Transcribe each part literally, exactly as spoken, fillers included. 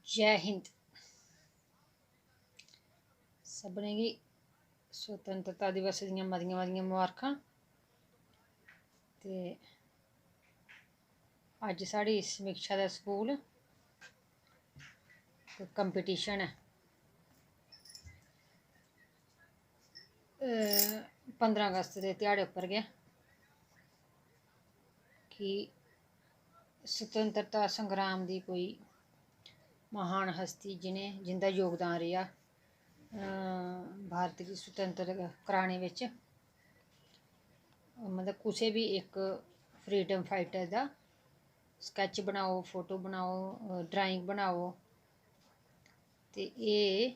जय हिंद। सभनें गी स्वतंत्रता दिवस दियां मतियां मतियां मबारखां। ते अज्ज साढ़ी समीक्षा दा स्कूल कोई competition ऐ। पंदरां अगस्त दे ध्याड़े उप्पर गै कि स्वतंत्रता संग्राम दी कोई महान हस्ती जि'नें, जिं'दा योगदान रेहा भारत गी स्वतंत्र कराने बिच, मतलब कुसै बी इक freedom fighter दा sketch बनाओ, photo बनाओ, drawing बनाओ। ते एह्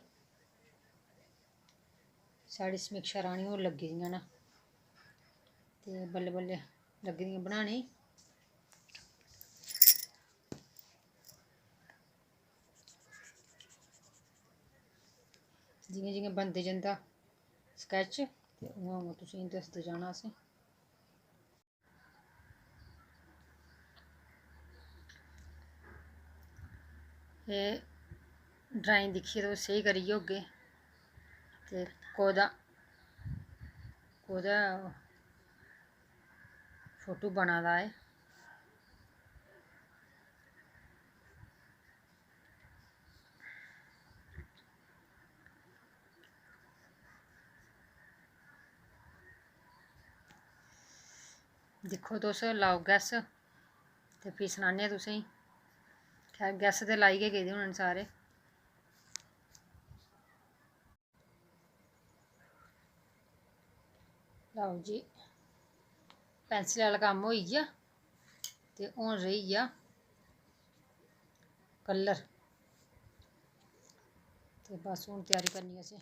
साढ़ी समीक्षा रानी होर लग्गी दियां न ते बल्लें बल्लें लग्गी दियां बनाने गी। जि'यां जि'यां बनदे जंदा sketch ते उ'आं उ'आं तुसेंगी दसदे जाना असें। एह् drawing दिक्खियै तुस स्हेई करियै होगे ते कोह्दा कोह्दा photo बना दा ऐ। दिक्खो तुस, लाओ guess ते फ्ही सनाने आं तुसेंगी। खैर, guess ते लाई गै गेदे होने न सारे। लैओ जी, pencil आह्ला कम्म होई गेआ ते हून रेही गेआ colour। ते बस हून त्यारी करनी असें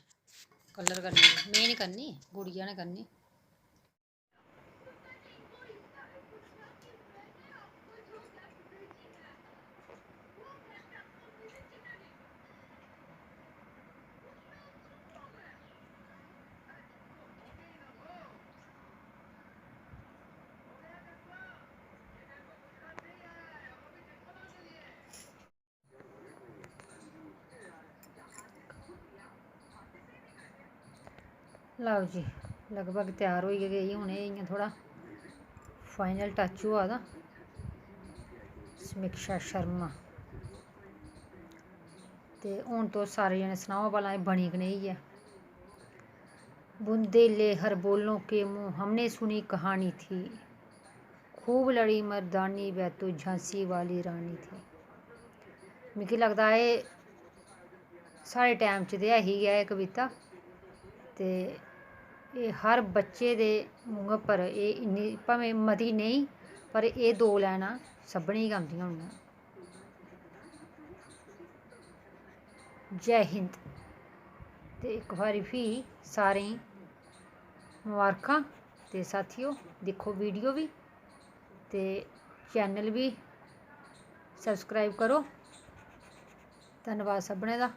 colour करने दी। में निं करनी, गुड़िया ने करनी। लैओ जी, लगभग त्यार होई गै गेई। हून एह् इ'यां थोह्ड़ा final touch होआ दा। समीक्षा शर्मा। ते हून तुस सारे जने सनाओ भला एह् बनी कनेही ऐ। बुंदेले हर बोलों के मुंह, हमने सुनी कहानी थी। खूब लड़ी मर्दानी वह तो झांसी वाली रानी थी। मिगी लगदा एह् साढ़े time च ते ऐ ही गै एह् कविता। ते एह् हर बच्चे दे मूंहै पर एह् इन्नी, भामें मती नेईं, पर एह् दो लाइनां सभनें गी गै औंदियां होनियां। जय हिंद। ते इक बारी फ्ही सारें गी मबारखां। ते साथियो, दिक्खो video बी ते channel बी subscribe करो। धन्नबाद सभनें दा।